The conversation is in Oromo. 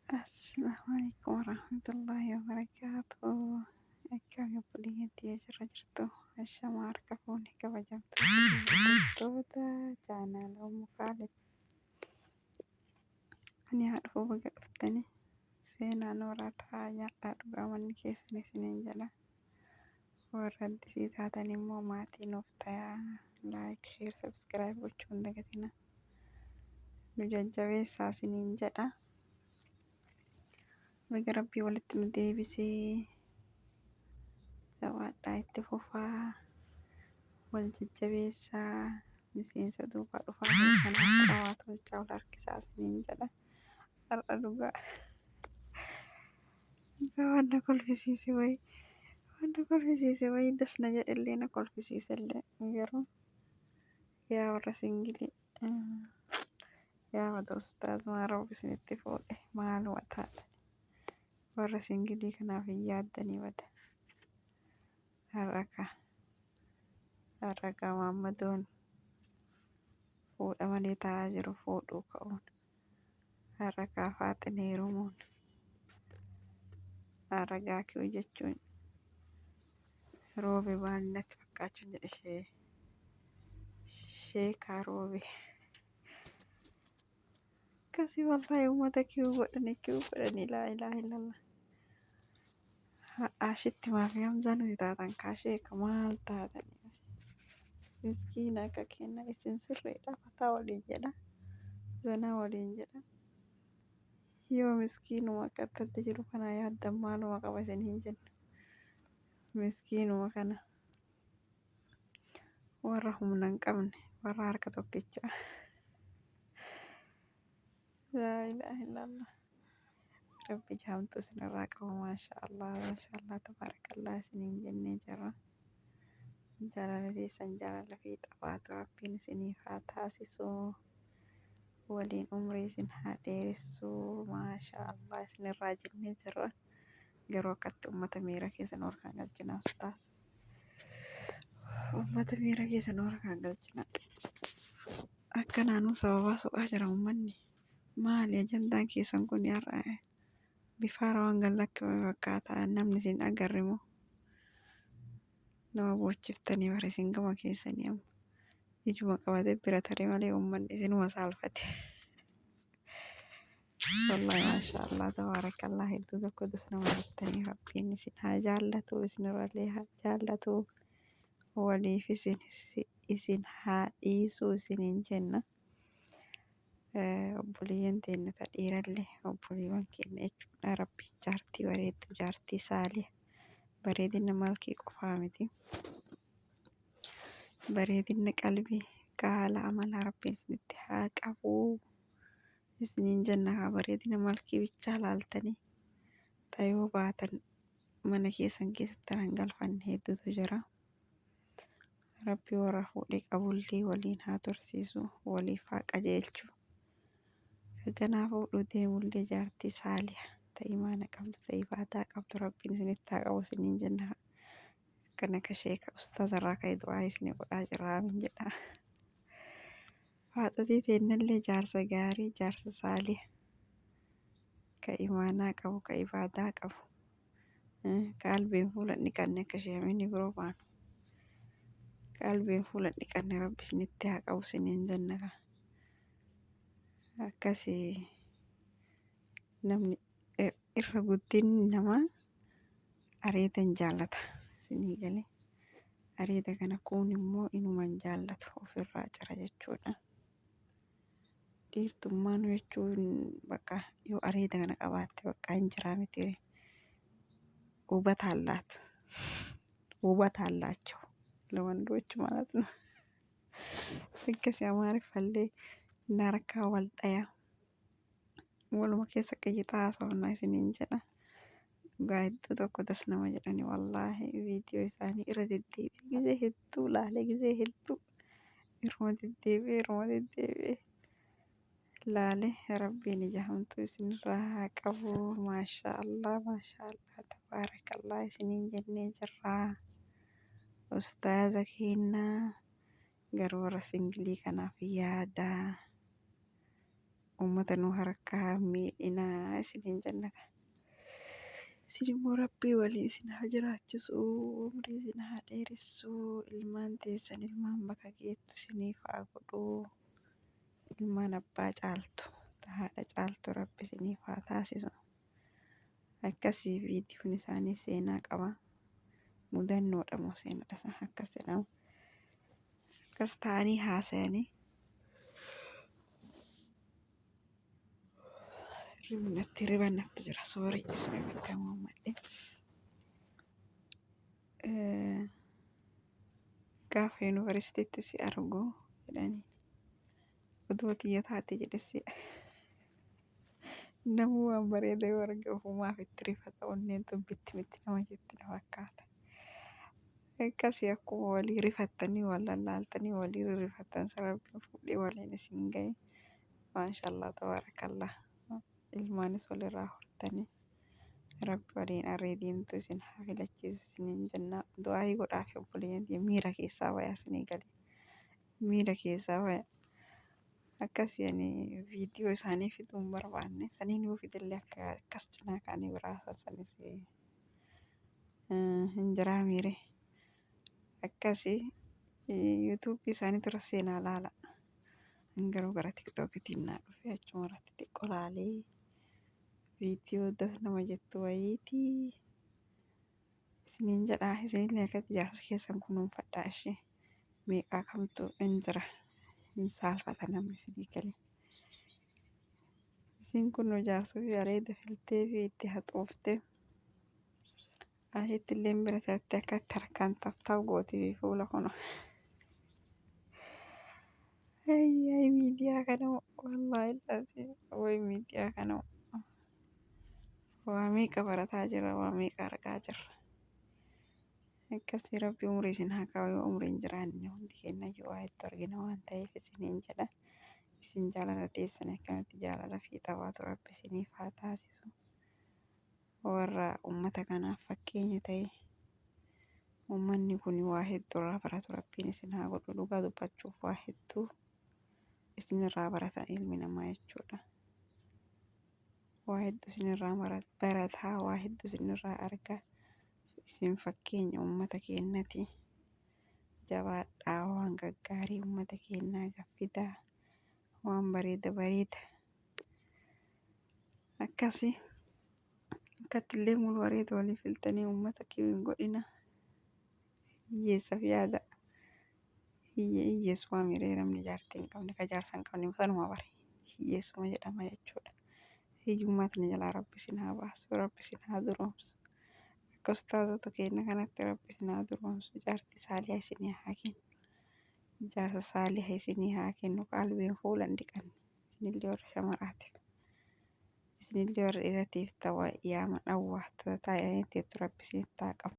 Assalaamu alaikum warahmatullaahi wabarakaatuh. Akkam obboleeyyan tiyya asirra jirtu? Ashamaa harka fuune kabajamtoota hordoftoota chaanaala Ummu Kaalid. Ani haa dhufu baga dhuftani. Seenaa nooraa ta'aa nyaadhaa dhugaa manni keessan isiniin jedha. Warra addisii taatan immoo maatii nuuf tayaa. Like, share, subscribe gochuu hin dagatinaa. Nu jajjabeessaa isiniin jedha. Baga Rabbii walitti nu deebisee. Jabaadhaa itti fufaa. Wal jajjabeessaa. Miseensa duukaa dhufaa jiru kanaaf xarawaa tolchaa wal harkisaa isiniin jedha. Har'a dhugaa. Dhugaa waan na kolfisiise wayii. Waan na kolfisiise wayii das na jedhellee na kolfisiisellee garuu yaa warra singilii. Yaa wada ustaaz maa rabbi isinitti fuudhe maaluma taatan warra singilii kanaaf hin yaaddanii bada. Har'a kaa har'a kaa maammadoon fuudha malee taa'aa jiru fuudhuu ka'uun har'a kaa faaxin heerumuun har'a gaakii jechuun roobe baal natti fakkaachuun jedhe ishee sheekaa roobe. Akkasii wallahi uummata kiwuu godhanii kiwuu godhanii laa ilaaha illallah. Ashitti maafi Hamzaa nuti taatan kaa sheeka maal taatan miskiina akka kenna isin sirreedha fataa waliin jedha zanaa waliin jedha yoo miskiinuma akka attatti jiru kana yaaddan maaluma qaba isin hin jennu miskiinuma kana warra humna hin qabne warra harka tokkichaa. Laa ilaaha illallah. Rabbi jaamtuu isinirraa qabu maasha Allah maasha Allah tabaarakallah isiniin jennee jirra. Jaalala teessan jaalala fiixa baatu Rabbiin isiniif haa taasisu. Waliin umrii isin haa dheeressu maasha Allah isinirraa jennee jirra. Garuu akkatti ummata miira keessa nu harkaan galchina ustaas. Ummata miira keessa nu harkaan galchina. Akka naannoo sababaa soqaa jira ummanni. Maali ajandaan keessan kun har'a bifa haarawaan gad lakkifame fakkaata namni isin agarre moo nama boochiftanii bara isin gama keessanii amma ijuma qabate bira tare malee ummanni isinuma saalfate. Wallahi maasha Allah tabaarakallah hedduu tokko dus nama jettanii rabbiin isin haa jaallatu isinirrallee haa jaallatu waliif isin isin haa dhiisuu isiniin jenna. Obboleeyyan teenna ta dhiirallee obboleewwan keenya jechuudha rabbiin jaartii bareedduu jaartii saaliha bareedina malkii qofaa miti bareedina qalbii ka haala amalaa rabbiin isinitti haa qabuu. Isiniin jenna kaa bareedina malkii bichaa laaltanii ta yoo baatan mana keessan keessatti haran galfanne hedduutu jira. Rabbi warra fuudhee qabullee waliin haa tursiisu, waliif haa qajeelchu. Ka ganaa fuudhuu deemullee jaartii saaliha ta imaana qabdu, ta ibaadaa qabdu Rabbiin isinitti haa qabu isiniin jenna. Akkana ka sheeka ustaazarraa ka'e du'aa isinii godhaa jira amiin jedhaa. Faaxotii teennallee jaarsa gaarii, jaarsa saaliha, ka imaanaa qabu, ka ibaadaa qabu, ka albeen fuula hin dhiqanne akka sheemini biroo baanu. Ka albeen fuula hin dhiqanne Rabbi isinitti haa qabu isiniin jenna ka. Akkasi namni irra guddinni namaa areeda hin jaallata isinii galee. Areeda kana kuun immoo inuma hin jaallatu ofirraa cira jechuudha. Dhiirtummaan jechuun bakka yoo areeda kana qabaatte bakka hin jiraa miti ውበት አላት ውበት አላቸው ለወንዶች ማለት ነው። Akkasi Amaariffallee narkaa wal dhaya. Waluma keessa qayyixaa haasofnaa isiniin jedha. Dhugaa hedduu tokko das nama jedhani wallaahi viidiyoo isaanii irra deddeebi'e gizee hedduu laale gizee hedduu irruma deddeebi'e irruma deddeebi'e laale rabbiin ija hamtuu isinirraa haa qabu maashaa Allah maashaa Allah tabaarakallah isiniin jennee jirraa ustaaza keennaa garuu warra singilii kanaaf yaadaa. Uummata nu harkaa miidhinaa isiniin jenna. Isin immoo Rabbii waliin isin haa jiraachisu, umrii isin haa dheeressu, ilmaan teessan ilmaan bakka geettu isiniif haa godhu, ilmaan abbaa caaltu, ta haadha caaltu Rabbi isiniif haa taasisu. Akkasii viidiyoon isaanii seenaa qaba. Mudannoodha moo seenaadha akkas jedhamu. Akkas ta'anii haasayanii. Hirribni natti hirriba natti jira soorii isin irratti hamuumadhe. Gaafa yuunivarsiitiitti si argu jedhaniin. Odoo tiyya taate jedhe si namuu waan bareeda yoo arge ofumaaf itti rifata onneen tun bitti mitti nama jetti na fakkaata. Akkasii akkuma walii rifattanii wal lallaaltanii walii ririfattan Rabbiin fuudhee waliin isin gahe. Maashaallah tabaarakallah. Ilmaanis walirraa hortanii Rabbi waliin arree diimtuu isin haa filachiisu isiniin jenna. Du'aayii godhaaf obboleeyyan tiyya miira keessaa bayaa isinii galee. Miira keessaa baya. Akkasii ani viidiyoo isaanii fiduu hin barbaanne. Saniin yoo fidellee akka akkas cinaa kaanii biraa sanis hin jiraa miire. Akkasii yuutuubii isaanii irra seenaa laala. Garuu gara tiktookitiin naa dhufe achuma irratti xiqqoo laalee viidiyoo das nama jettu wayiitii isiniin jedhaa isinillee akkatti jaarsa keessan kunuunfadhaa ishee meeqaa kamtu hin jira hin saalfata namni isinii galee. Isiin kun jaarsuu fi areeda filtee fi itti haxooftee ashitti illee bira taate akkatti harkaan taptaap gootii fi fuula kun. Ay miidiyaa kana wallaahi laazim way miidiyaa kana waa meeqa barataa jira waa meeqa argaa jirra. Akkasii Rabbi umurii isin haa kaa'u yoo umriin jiraanne hundi keenya iyyuu waa hedduu argina waan ta'eef isiniin jedha. Isin jaalala teessan akkanatti jaalala fiixa baatu Rabbi isiniif haa taasisu. Warra uummata kanaaf fakkeenya ta'e uummanni kun waa hedduu irraa baratu Rabbiin isin haa godhu dhugaa dubbachuuf waa hedduu isinirraa baratan ilmi namaa jechuudha. Waa hedduu isinirraa barataa waa hedduu isinirraa argaa isin fakkeenya uummata keenyati. Jabaadhaa waan gaggaarii uummata keenyaa gaffidaa waan bareeda bareeda akkasii. Akkatti illee mulu areeda walii filtanii uummata kiyyuu hin godhina. Hiyyeessaaf yaada. Hiyyeessumaa miiree namni jaartii hin qabne ka jaarsa hin qabne sanuma bare. Hiyyeessuma jedhama jechuudha. Hiyyummaa tana jalaa Rabbi isin haa baasu. Rabbi isin haa duroomsu. Akka ustaazota keenya kanatti Rabbi isin haa duroomsu. Jaartii saalihaa isinii haa kennu. Jaarsa saaliha isinii haa kennu. Qalbiin fuula hin dhiqanne. Isinillee warra shamaraatiif. Isinillee warra dhiiratiif ta'u yaama dhawwaa to'ataa jedhanii teettu Rabbi isinitti haa qabu.